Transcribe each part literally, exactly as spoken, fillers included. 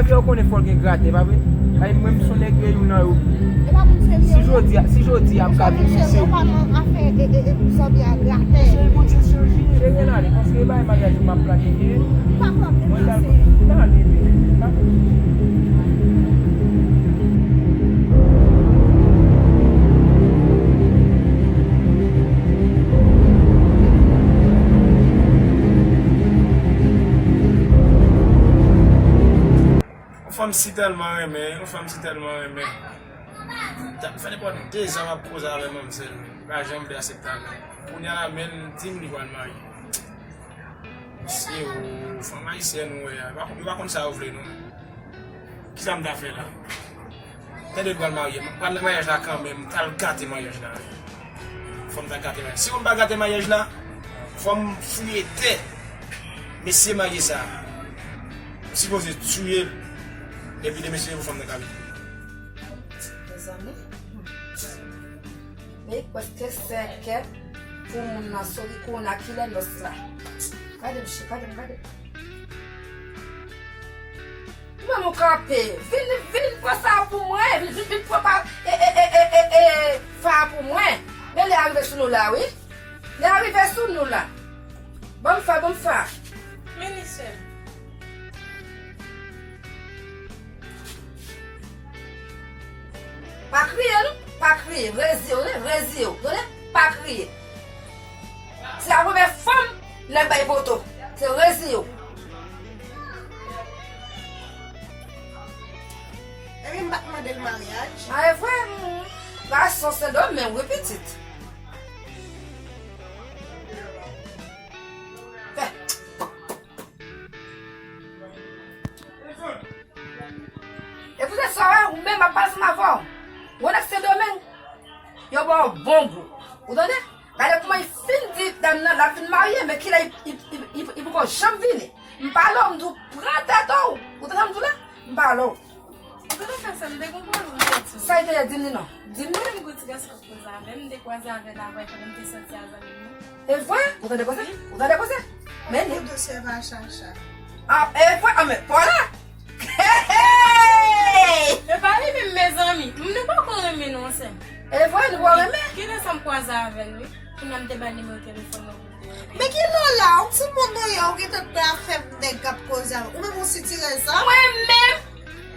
Yo konnen fò l gen gratè, pa vre? Ay, mwen, m se yon nèg reyinyon yo. E pa moun se Si jodi a, si jodi a m ka vin misye. Yo pa nan afè e, e, e, zanmi a gratè. Cheri, Bondye chanje. Te gen ale, paske e bagay maryaj yo m ap planifiye. Mwen t al, m t al leve. Yon fanm si tèlman renmen, yon fanm si tèlman renmen. Sa fè nenpòt dezan m ap koze avè manmzèl, li pa janm vle aksepte avè m. Kounye a la, men l di m li pral marye. Mesye, o, fanm ayisyèn ou wè a, yo pa konn sa yo vle, non. Kisa m ta fè la? Tande, l pral marye, m pral nan maryaj la kanmenm, m t al gate maryaj la. Fò m ta gate maryaj. Si m pa gate maryaj la, fò m fouye tè mesye marye sa a. M sipoze tiye l. Epi de mesye pou fanm nan ka vin. Mezanmi, men prèske senkè pou moun nan soti kounye a, kilè nòs la? Gade m, gade m, gade m. Mwen, nou kanpe. Vin, vin pran sa pou mwen. Vin, vin, vin pran pa, e, e, e, e, e, e, fa pou mwen. Men lè a rive sou nou la, wi. Lè a rive sou nou la. Ban m fa, ban m fa. Men li sè. Pa kriye, non. Pa kriye. Reziye w, reziye w. Tande? Pa kriye. Se la premyè fanm nèg bay poto. Se reziye w. Ebyen, m pa t mande l maryaj. A, e vre, mm, gason Sendomeng, wi, pitit. Fè. E poutèt sa, wè, ou menm ap pale ansanm avè w. Ou nèg Sendomeng, yo ba w bon gou. Ou tande? Gade kòman li fin di dam nan l ap vin marye, men kilè li, li, li, li, li poko janm vini. M pale w, m di w pran tèt ou. Ou tande sa m di w la? M pale w. Ou te fè sa, m te konprann ou, m te di w. Sa li te ye, di m li non. Di m li. Menm gwo ti gason. Koze avè m, m te kwaze avè l avè pandan m te sòti a zanmi m nan. E vre? Ou tande koze? Wi. Ou tande koze? Men li. Ou dosye pa chacha. A, e vre? A, men, pa la! Hey, hey! E pa li menm, mezanmi. M nou poko renmen non, sè m. E vre, nou poko renmen? Kilè sa m kwaze avè l, wi. Kounye a m te ba l nimewo telefòn mwen pou l te rele. Men kilè w la, yon timoun ou ye, ou gentan pral fè m nèg k ap koze avè w. Ou menm ou sitirèz sa? Mwen menm?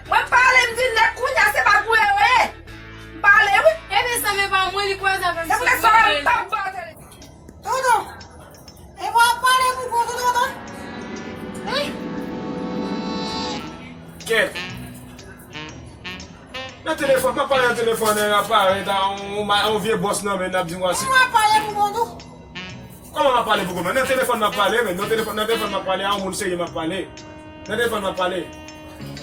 Mwen pale, m di nèg kounye a se pa pou yo ye. M pale wi. Ebyen sa men pa mwen li kwaze avè m. Se pou nèg sa m t ap ba w telefòn. Tonton. E mwen ap pale pou kontou tonton. Wi. Kèt. Nan telefòn, m ap pale nan telefòn, nan aparèy, ta yon, yon vye bòs nan men n ap di m wasi. Mwen ap pale pou kontou. Kòman m ap pale pou kont mwen? Nan telefòn m ap pale, men nan telefòn, nan telefòn m ap pale, a yon moun serye m ap pale. Nan telefòn m ap pale.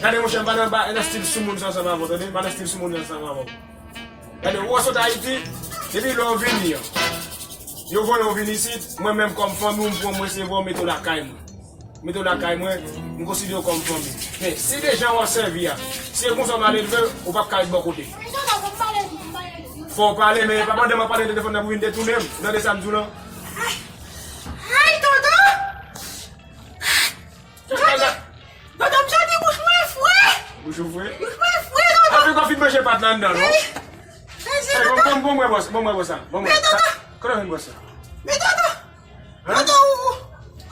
Gade monchè, m pa nan, pa nan stil soumoun sa ansanm avè w, tande? M pa nan stil soumoun sa ansanm avè w. Gade, ou wè sot Ayiti, depi lè w vini an, yo voye w vin isit, mwen menm kòm fanmi w, m pran w, m resevwa w, m mete w lakay mwen. Mete w lakay mwen, m konsidere w kòm fanmi. Men, si deja w ap sèvi a, si e konsa w mal elve, ou p ap ka ret bò kote. Fò w pale, men e pa pandan m ap pale nan telefòn nan pou w vin detounen m. Ou tande sa m di w lan? Ay, ay, tonton! Tonton, tonton, m santi bouch mwen fre! Bouch ou fre? Bouch mwen fre, tonton! Apre w fin manje pat la anndan, non? Ey, ey, tonton! Bon, bon, bon, mwen bwè sa, bon, mwen bwè sa. Men tonton! Kote w jwenn bwè sa? Men tonton! Hein? Tonton, ou, ou,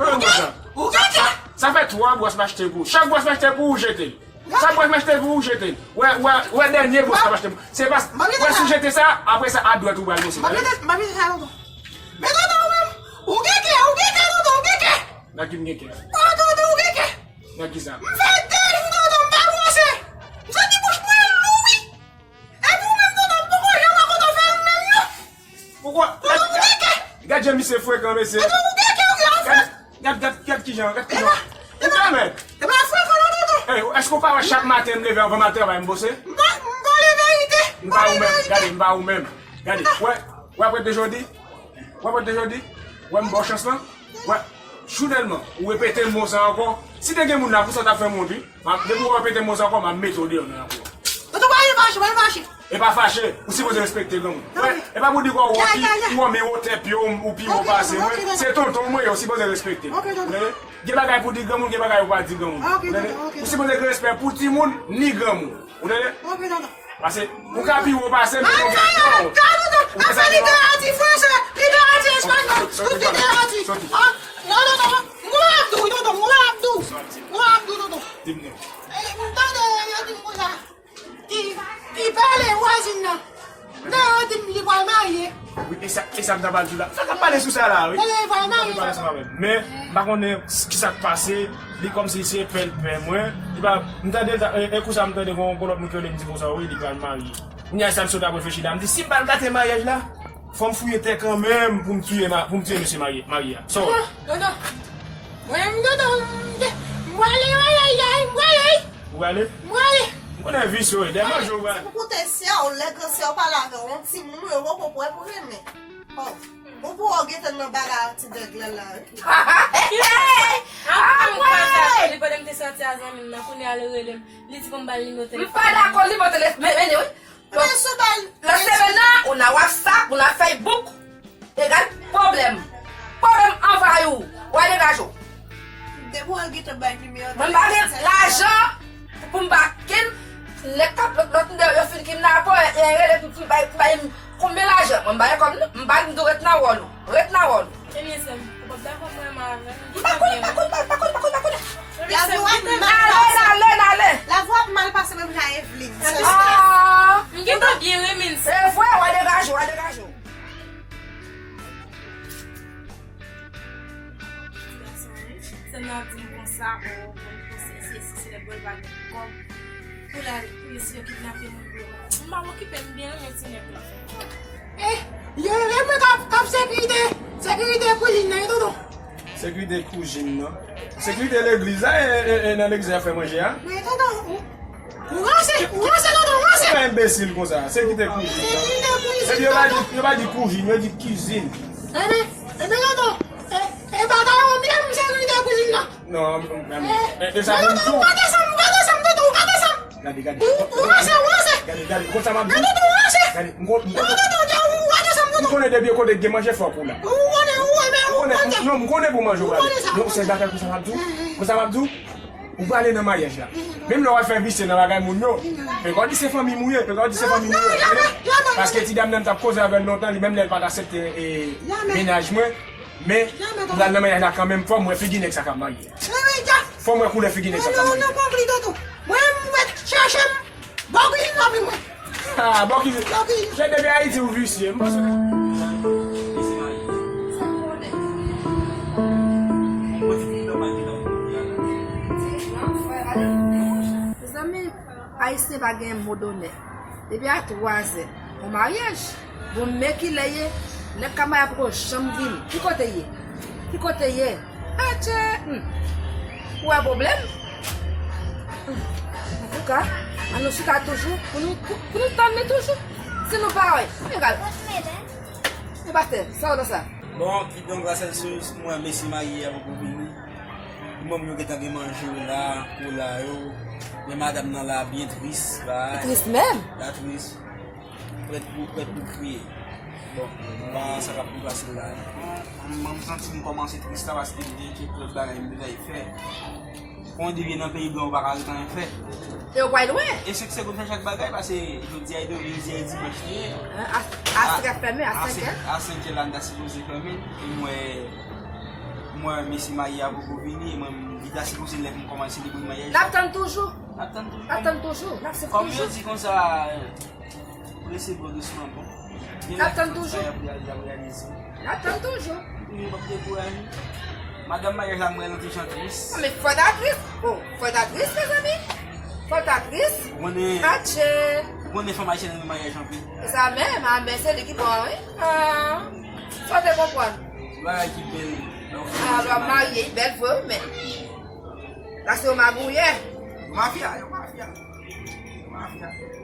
ou gen, ou gen kè! Sa fè twa bwòs m achte pou ou. Chak bwòs m achte pou ou, ou jete l. Chak bwòs m achte pou ou, ou jete l. Wè, wè, wè dènye bwòs m achte pou ou. Se pa, wè si w jete sa, apre sa, a dwèt ou pral bwose. M ap jete, m ap jete sa, tonton. Men tonton, ou menm, ou gen kè, ou gen kè, tonton, ou gen kè. Nan ki m gen kè? O, tonton, ou gen kè. Nan ki sa? M fè de jou, tonton, m pa bwose. M santi bouch mwen lou, wi. Epi ou menm tonton, m poko janm wè kote w fè l menm non. Poukwa? Tonton, ou gen kè. Gad jan misye frekan, mesye. Tonton, ou gen kè, ou gen afè. Gad, gad, gad, gad kijan, gad kijan. Ou ka mèt. E pa frekan non, tonton. Ey, èske w pa wè chak maten m leve anvan m al travay m bwose? M pa, m pale verite. M pa ou menm, gade, m pa ou menm. Gade, wè, wè apre de jodi, wè apre de jodi, wè m ba w chans lan, wè, jounèlman, ou repete mo sa ankò. Si te gen moun la, pou sa w t ap fè m wont, wi. M ap, depi w repete mo sa ankò, m ap mete w deyò nan lakou a. Tonton, pa vin fache, pa vin fache. E pa fache, ou sipoze respekte granmoun. Wè, e pa pou di kwa ou pi, ou an men wotè pye w, ou pi wo pase mwen. Se tonton mwen, ou sipoze respekte. Gen bagay pou di granmoun, gen bagay ou pa di granmoun. Ou sipoze gen respè pou timoun ni granmoun. Ou tande? Pase ou ka pi wo pase m, men ou gen pon. Apa li ka di franse, li ka di espanyòl, tout li ka di. Non, non, non, non. Mwen ap di w, tonton, mwen ap di w. Mwen ap di w, tonton. Di m non. M tande yo di m konsa. Ki, ki pale vwazin nan. Nan yo di m li pral marye. Wi, e sa, e sa m ta pral di w la. Sa k ap pale sou sa la, wi. Li pral marye. Li pale sou avè m. Men, m pa konnen s-, ki sa k pase. Li kòmsi se pè l pè mwen. Li pa, m tande l ta, e, e kou sa m tande gon, gon lòt moun ki rele m di konsa, wi, li pral marye. Kounye a sa m sot ap reflechi la. M di, si m pral gate maryaj la, fò m fouye tè kanmenm pou m tiye ma-, pou m tiye mesye marye, marye a. Sò. Non, non, non. Mwen, m, non, non, m, m prale, ay, ay, ay, m prale. Ou prale? M prale. M konnen visye w ye. Dèyè manje w prale. Se pou koute sè w, lè gran sè w pale avè w, yon timoun ou yo poko prè pou renmen. Oh, ou pou wè w gentan nan bagay a ti nèg la la, wi. Anpil sa li pandan m te sòti a zanmi m nan, kounye a li rele m, li di pou m ba l nimewo telefòn. M pa dakò, nimewo telefòn, men, men, wi. Donk, nan semèn nan, ou nan WhatsApp, ou nan Facebook, egal pwoblèm. Pwoblèm anvayi w, w al degaje w. Depi w al gentan bay nimewo. Mwen pa gen lajan pou m ba ken nèg k ap lòt, lòt nèg yo fin kidnape w, e, e rele pou, pou bay, pou bay m konbyen lajan. Mwen m pa gen kòb non, m pa gen, m tou ret nan wòl ou. Ret nan wòl ou. Ebyen, sè m, ou p ap dakò vrèman avè m. M pa konn, m pa konn, m pa konn, m pa konn, m pa konn. Lavwa ap mal pase. Ale, ale, ale, ale. Lavwa ap mal pase menm jan Evelyn. Ah. M gentan byen renmen sa. Se vre, w a degaje w, w a degaje w. Ti gason, wi. Sè m nan ap di m konsa, o, bon, se, se, se, se lè bòl pa gen kòb. Pou la, pou yo, si yo kidnape moun pou yo. M pa okipe m byen renmen ti nèg la. Eh, yo, e mwen k ap, k ap sekirite, sekirite kouzin nan, wi, tonton. Sekirite kouzin nan. Sekirite legliz la, e, e, e nan legliz y ap fè manje a. Wi, tonton, ou, ou ranse, ou ranse, tonton, ou ranse. Ou pa enbesil konsa, sekirite kouzin nan. Sekirite kouzin, tonton. Epi yo pa di, yo pa di kouzin, yo di kizin. Enben, enben, tonton, e, e pa ta yon byen m sekirite kouzin nan. Non, men, e, e sa menm tou. Ou ka desann, ou ka desann, tonton, ou ka desann. Gade, gade. Ou, ou ranse, ou ranse. Gade, gade, konsa m ap di w. Gade, tonton, ou ranse. Gade, m kon-, m konnen. Non, tonton, ou ka desann, tonton. M konnen depi yon kote gen manje fòk ou la. Ou konnen, ou renmen, ou konnen. Non, m konnen pou manje w pale. Ou konnen sa. Non, se bagay konsa m ap di w. Konsa m ap di w. Ou prale nan maryaj la. Menm lè w al fè visye nan bagay moun yo, peko di se fanmi m ou ye, peko di se fanmi m ou ye. Paske ti dam nan m t ap koze avè l lontan, li menm lè l pa t aksepte, e, mennaj mwen. Men, m pral nan maryaj la kanmenm, fò m wè figi nèg sa k ap marye. Fò m wè koulè figi nèg sa k ap marye. Non, non, non, non, tonton. Mwen, m mèt chèche m. Bò kouzin nan pi mwen. Ah, bò kouzin. Bò kouzin. Chèf depi Ayiti ou visye. M panse. Mezanmi, Ayisyen pa gen mo donè. Depi a twazè, yon maryaj. Bon, men kilè ye, nèg ka maryaj poko janm vini. Ki kote ye? Ki kote ye? Atchè! Hmm. Ou wè pwoblèm? Hmm. Antouka, ann nou chita toujou, pou nou, pou, pou nou tann li toujou. Si nou pa wè, egal. E pastè, sa w nan sa? Bon, kidonk, la sèl sou mwen, mesye marye a poko vini. Manm yo gentan gen manje yo la, kola yo. Men madanm nan la byen tris, bay. Tris menm? La tris. Prèt pou, prèt pou kriye. Bon, m pa sa k ap pi fasil la. Mwen, mwen, m santi m kòmanse tris la paske m gen kèk lòt bagay m bezwen fè. Kon w rive nan peyi blan, ou pa ka ret anyen fè. E ou pral lwen? E senk segonn fè chak bagay, paske jodi a, jodi a dimanch li ye. A, a, a senk è fèmen, a senk è? A senk è la, n ta sipoze fèmen. E m wè, m wè mesye marye a poko vini, e mwen, li ta sipoze lè pou m kòmanse selebre maryaj la. N ap tann toujou. N ap tann toujou. N ap tann toujou. N ap swiv toujou. Kòm yo di konsa, prese bò dousman, bon. N ap tann toujou. N ap tann toujou. Wi, m ap dekouraje. Madanm maryaj la, m wè l yon ti jan tris. Non, men fò ta tris. Oh, fò ta tris, mezanmi. Fò ta tris. Ou konnen, atchè, ou konnen fanm ayisyèn renmen maryaj anpil. E sa menm, a, men se li ki bon, wi. Ah, sa w te konprann. Bagay ki bèl. Ah, lè w ap marye, li bèl vre, wi, men la se yon magouyè. Mafya, yon mafya. Yon mafya.